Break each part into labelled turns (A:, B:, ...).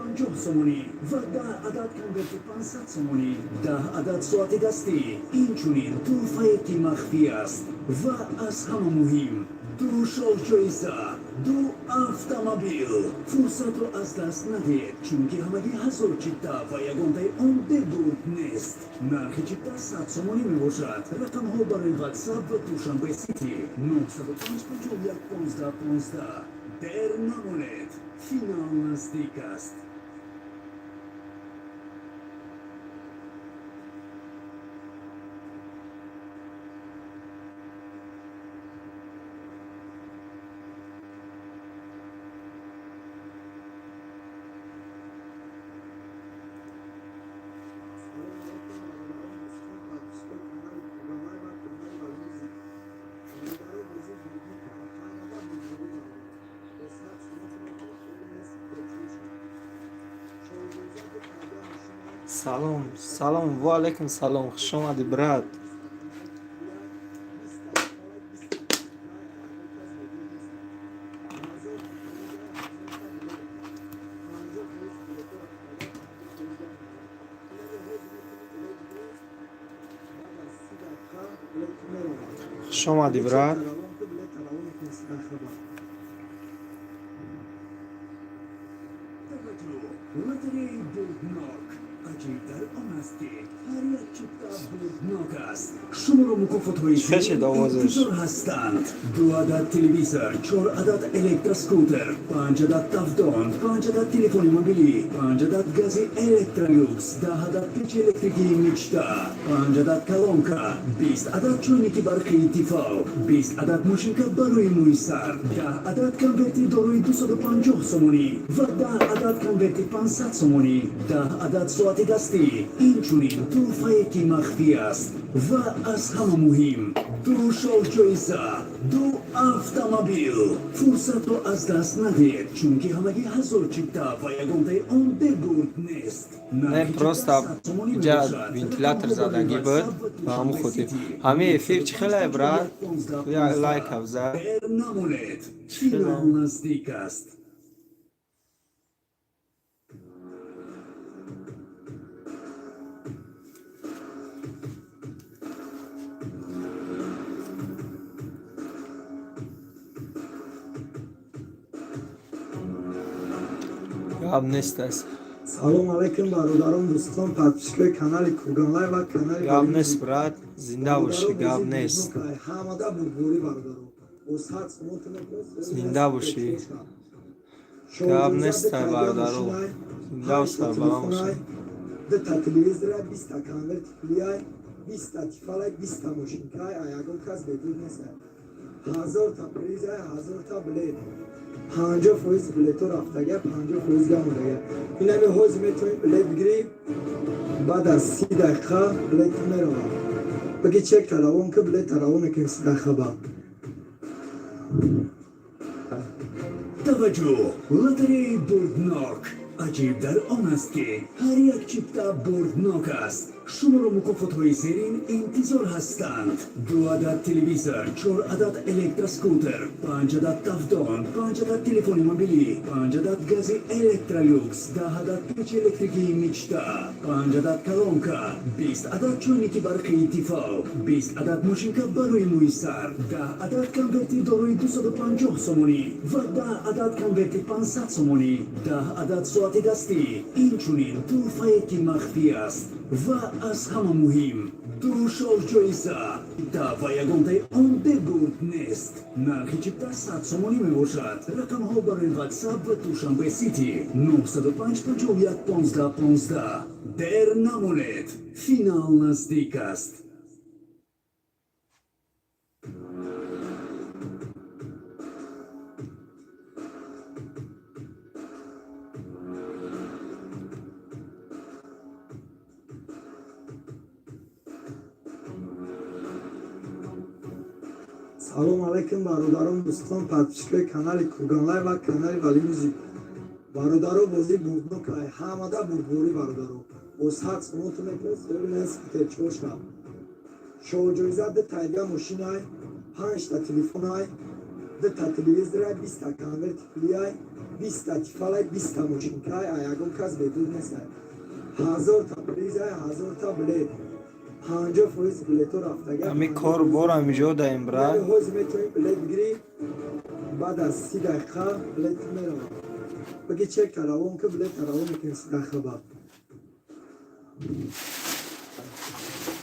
A: 250 сомонӣ ва 10 адад конверти 500 сомонӣ, 10 адад соати дастӣ. Инчунин тӯҳфае, ки махфӣ аст, ва аз ҳама муҳим, ду шоҳҷоиза, ду автомобил. Фурсатро аз даст надиҳед, чунки ҳамагӣ 1000 чипта ва ягонтаи он бебурд нест. Нархи чипта 100 сомонӣ мебошад. Рақамҳо барои Ватсап ва Душанбе Сити: 905 51 15 15. Дер намонед, финал наздик аст.
B: Салом алейкум, бародарон, дӯстон, подписчикои канали Курганлай ва канали Валмюзик. Бародаро, бозӣ бурднок, ҳамада бурдборӣ, бародаро. Бо 100 сомон метавонед бечӯша. Шоҳҷоиза ду тайга мошина.
C: Салом, салом, ва алайкум салом, хуш омадӣ, брат.
B: 20 та тифалай, 20 та мошинкай, ягон кас бедил нест. 1000 та призай, 1000 та билет. 50% билето рафтага, 50% гамонда. Инами ҳозир метавонӣ билет бигирӣ, баъд аз 30 дақиқа билет меравад.
C: Хуш омадӣ, брат.
B: Равон ку, билет равон мекунӣ 30 дақиқа баъд.
A: Таваҷҷӯҳ! Лотереяи бурднок. Аҷиб дар он аст, ки ҳар як чипта бурднок аст. Шуморо мукофотҳои
C: Чӣ шид овозаш?
A: интизор ҳастанд: ду адад телевизор, чор адад электроскутер, панҷ адад тафдон, панҷ адад телефони мобилӣ, панҷ адад гази Электролюкс, 10 адад печи электрикии Мечта, панҷ адад колонка, 20 адад чойники барқии Тифал, 20 адад мошинка барои мӯи сар, 10 адад конверти дорои 250 сомонӣ ва 10 адад конверти 500 сомонӣ, 10 адад соати дастӣ. Инчунин тӯҳфае, ки махфӣ аст, ва аз ҳама муҳим, ду шоҳҷоиза, ду автомобил. Фурсатро аз даст надиҳед, чунки ҳамагӣ 1000 чипта ва ягонтаи он бебурд нест.
C: Не, просто иҷа вентилятор задагӣ буд, ба ҳамун хотир. Ҳамин эфир чӣ хеле, брат? Як лайк афза.
A: Дер намонед, финал наздик аст.
C: Гап нест аст.
B: Салом алейкум, бародарон, дӯстон, подписчикои канали Курганлай ва канали
C: Гап нест, брат. Зинда бошӣ, гап нест.
B: Ҳамада бурдборӣ, бародаро. Бо 100 сомон
C: Зинда бошӣ. Гап нест, бародаро. Зинда сарбаланд бошӣ.
B: Дута телевизора, 20 та конверти пулиай, 20 та тифалай, 20 та мошинкай, а ягон кас бедил нест. 1000 та призай, 1000 та билет. 50% билето рафтага, 50% гамондага. Инами ҳозир метавонӣ билет бигирӣ, баъд аз 30 дақиқа билет меравад. Баги чек таравон ки, билет таравон мекунем 30 дақиқа баъд.
A: Таваҷҷӯҳ! Лотереяи бурднок. Аҷиб дар он аст, ки ҳар як чипта бурднок аст. Шуморо мукофотҳои зерин интизор ҳастанд: ду адад телевизор, чор адад электроскутер, панҷ адад тафдон, панҷ адад телефони мобилӣ, панҷ адад гази Электролюкс, 10 адад печи электрикии Мечта, панҷ адад колонка, 20 адад чойники барқии Тифал, 20 адад мошинка барои мӯи сар, 10 адад конверти дорои 250 сомонӣ ва 10 адад конверти 500 сомонӣ, 10 адад соати дастӣ. Инчунин тӯҳфае, ки махфӣ аст, ва аз ҳама муҳим, ду шоҳҷоиза ва ягонтаи он бебурд нест. Нархи чипта 100 сомонӣ мебошад. Рақамҳо барои Ватсап ва Душанбе Сити: 905 51 15 15. Дер намонед, финал наздик аст.
B: Салом алейкум, бародарон, дӯстон, подписчикои канали Курганлай ва канали Вали Мюзик. Бародаро, бозӣ бурднокай, ҳамада бурдборӣ, бародаро. Бо 100 сомон ту метавонӣ скутер шав. Шоҳҷоиза ду тайга мошинай, панҷта телефонай. Дута телевизора, 20-та конверти пулиай, 20-та тифалай, 20-та мошинкай, а ягон кас бепул нестай. 1000-та призай, 1000-та билет. 50% билето рафтага.
C: Ами кор борам иҷо даем, брат.
B: Ҳозир метавонӣ билет бигирӣ, баъд аз 30 дақиқа билет меравад. Баги чек равон ки, билет равон мекунем 30 дақиқа баъд.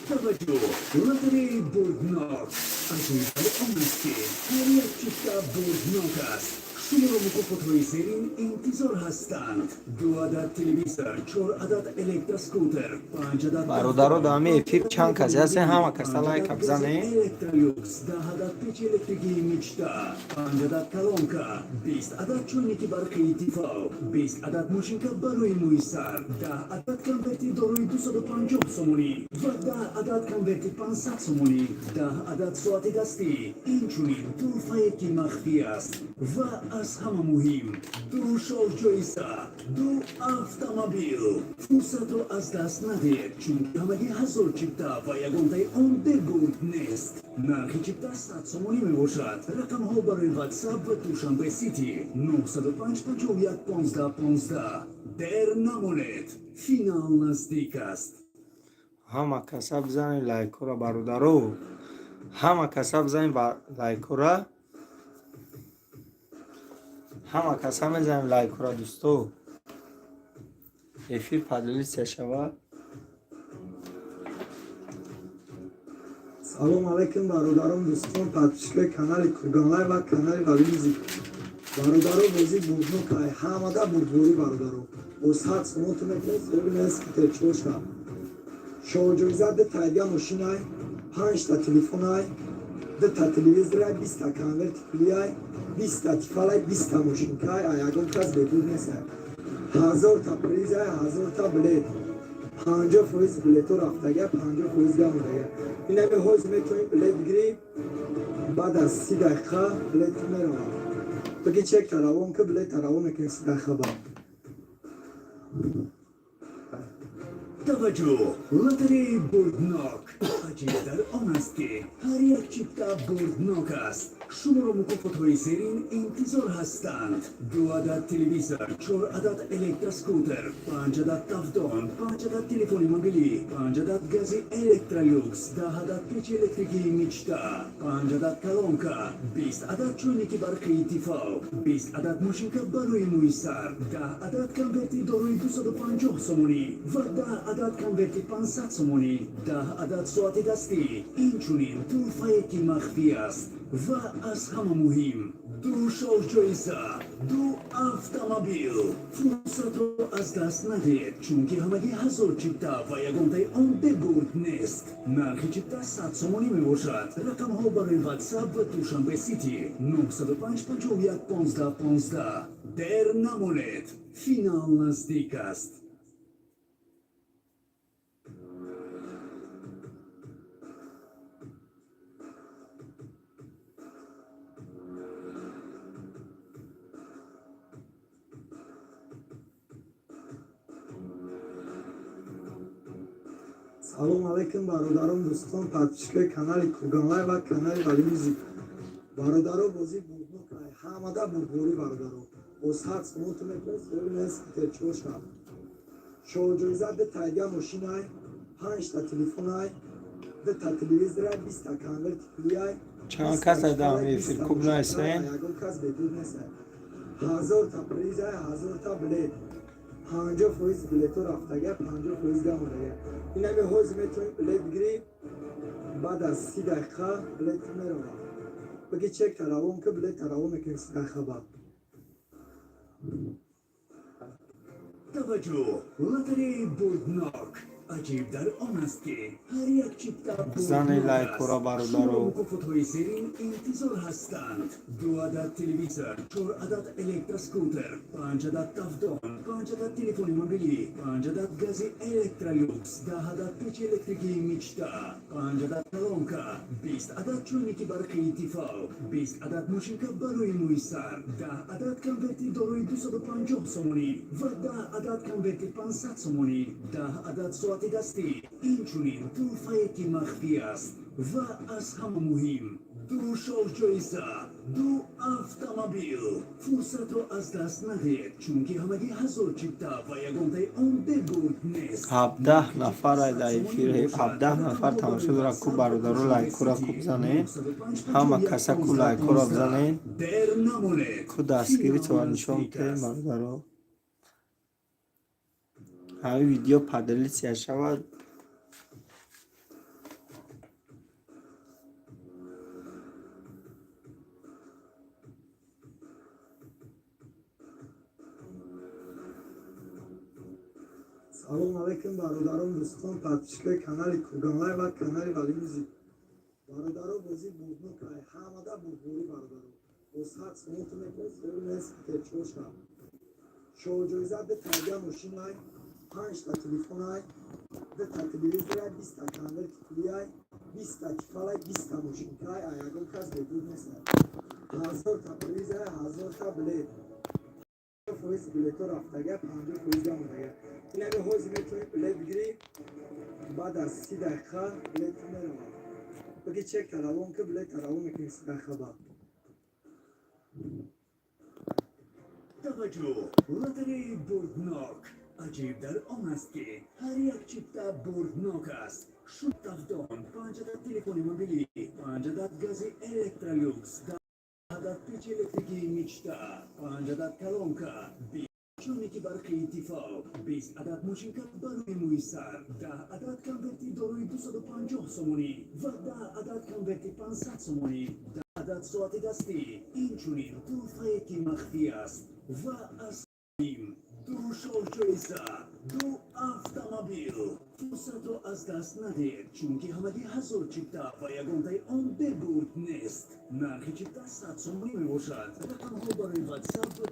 A: Таваҷҷӯҳ! Лотереи бурднок. Аҷиб дар он аст, ки ҳар як чипта бурднок аст. Шуморо мукофотҳои зерин интизор ҳастанд: ду адад телевизор, чор адад электроскутер, панҷ адад
C: Бародаро, дар ҳамин эфир чанд касе ҳастен? Ҳама каса лайка бизанед.
A: Электролюкс, 10 адад печи электрикии Мечта, панҷ адад колонка, 20 адад чойники барқии Тифал, 20 адад мошинка барои мӯи сар, 10 адад конверти дорои 250 сомонӣ ва 10 адад конверти 500 сомонӣ, 10 адад соати дастӣ, инчунин тӯҳфае, ки махфӣ аст, ва аз ҳама муҳим, ду шоҳҷоиза, ду автомобил. Фурсатро аз даст надиҳед, чунки ҳамагӣ 1000 чипта ва ягонтаи он бебурд нест. Нархи чипта 100 сомонӣ мебошад. Рақамҳо барои Ватсап ва Душанбе Сити: 905 51 15 15. Дер намонед, финал наздик аст.
C: Ҳама каса бизанед лайкҳоро, бародаро, ҳама каса бизанед лайкҳоро, ҳама каса мезанем лайкҳоро, дӯсто. Эфир поделиться шавад.
B: Салом алейкум, бародарон, дӯстон, подписчикои канали Курганлай ва канали Вали Мюзик. Бародаро, бозӣ бурднокай, ҳамада бурдборӣ, бародаро. Бо 100 сомон ту метавонӣ соҳиби наи скутер чор шав. Шоҳҷоиза ду тайга мошинай, панҷта телефонай, дута телевизорай, 20-та конверти пулиай, 20-та тифалай, 20-та мошинкай, а ягон кас бепул нестай. 1000-та призай, 1000-та билет. 50% билето рафтага, 50% гамодага. Инами ҳозир метавонӣ билет бигирӣ, баъд аз 30 дақиқа билет меравад. Баги чек равон ки, билет равон мекунем 30 дақиқа баъд.
A: Таваҷҷӯҳ! Лотереи бурднок. Аҷиб дар он аст, ки ҳар як чипта бурднок аст. Шуморо мукофотҳои зерин интизор ҳастанд: ду адад телевизор, чор адад электроскутер, панҷ адад тафдон, панҷ адад телефони мобилӣ, панҷ адад гази Электролюкс, 10 адад печи электрикии Мечта, панҷ адад колонка, 20 адад чойники барқии Тифал, 20 адад мошинка барои мӯи сар, 10 адад конверти дорои 250 сомонӣ ва 10 адад конверти 500 сомонӣ, 10 адад соати дастӣ, инчунин тӯҳфае, ки махфӣ аст, ва аз ҳама муҳим, ду шоҳҷоиза, ду автомобил. Фурсатро аз даст надиҳед, чунки ҳамагӣ 1000 чипта ва ягонтаи он бебурд нест. Нархи чипта 100 сомонӣ мебошад. Рақамҳо барои Ватсап ва Душанбе Сити: 905 51 15 15. Дер намонед, финал наздик аст.
B: Салом алейкум, бародарон, дӯстон, подписчикои канали Курганлай ва канали Вали Мюзик. Бародаро, бозӣ бурднокай, ҳамада бурдборӣ, бародаро. Бо 100 сомон ту метавонӣ соҳиби наи скутер чор шав. Шоҳҷоиза ду тайга мошинай, панҷта телефонай, дута телевизорай, 20-та конверти пулиай.
C: Чанд кас дар ҳамин эфир? Куб наистен?
B: Ягон кас бепул нестай. 1000-та призай, 1000-та билет. 50% билето рафтага, 50% гамодага. Инами ҳозир метавонӣ билет бигирӣ, баъд аз 30 дақиқа билет меравад. Баги чек равон ки, билет равон мекунем 30 дақиқа баъд.
A: Таваҷҷӯҳ! Лотереи бурднок. Аҷиб дар он аст, ки ҳар як чипта
C: Бизанед
A: бурднок
C: лайкҳоро,
A: аст.
C: бародаро.
A: Шуморо мукофотҳои зерин интизор ҳастанд: ду адад телевизор, чор адад электроскутер, панҷ адад тафдон, панҷ адад телефони мобилӣ, панҷ адад гази Электролюкс, 10 адад печи электрикии Мечта, панҷ адад колонка, 20 адад чойники барқии Тифал, 20 адад мошинка барои мӯи сар, 10 адад конверти дорои 250 сомонӣ ва 10 адад конверти 500 сомонӣ, 10 адад соати дастӣ, инчунин тӯҳфае, ки махфӣ аст. Ва аз ҳама муҳим, ду шоҳҷоиза, ду автомобил. Фурсатро аз даст надиҳед, чунки ҳамагӣ 1000 чипта ва ягонтаи он бебурд нест.
C: 17 нафар дар эфир, 17 нафар тамошо дорад. Ку, бародаро, лайкура ку бизанед, ҳама каса ку лайкура бизанед.
A: Дер намонед.
C: Ку дастгиритонро нишон бидиҳед, бародаро. Ҳамин видео поделиться шавад.
B: Салом алейкум, бародарон, дӯстон, подписчикои канали Курганлай ва канали Вали Мюзик. Бародаро, бозӣ бурднокай, ҳамада бурдборӣ. Бародаро, бо 100 сомон ту метавонӣ соҳиби Нескафе чор шав. Шоҳҷоиза ду мошинай, панҷта телефонай, дута телевизорай, 20-та конверти пулиай, 20-та тифалай, 20-та мошинкай. А ягон кас бебурд нестай. 1000-та призай, 1000-та билет. 50% билето рафтага, 50% гамонага. Инами ҳозир метавонӣ билет бигирӣ, баъд аз 30 дақиқа билет меравад. Биги, чек таравон ки, билет таравон мекунӣ 30 дақиқа баъд.
A: Таваҷҷӯҳ! Лотереяи бурднок. Аҷиб дар он аст, ки ҳар як чипта бурднок аст. Шуттафдон, панҷ адад телефони мобилӣ, панҷ адад гази Электролюкс, 10 адад печи электрикии Мечта, панҷ адад колонка, чойники барқии Тифал, 20 адад мошинка барои мӯи сар, 10 адад конверти дорои 250 сомонӣ ва 10 адад конверти 500 сомонӣ, 10 адад соати дастӣ, инчунин тӯҳфае, ки махфӣ аст. Ва аз ду шоҳҷоиза, ду автомобил. Фурсатро аз даст надиҳед, чунки ҳамагӣ 1000 чипта ва ягонтаи он бебурд нест. Нархи чипта 100 сомонӣ мебошад. Рақамҳо барои Ватсап ва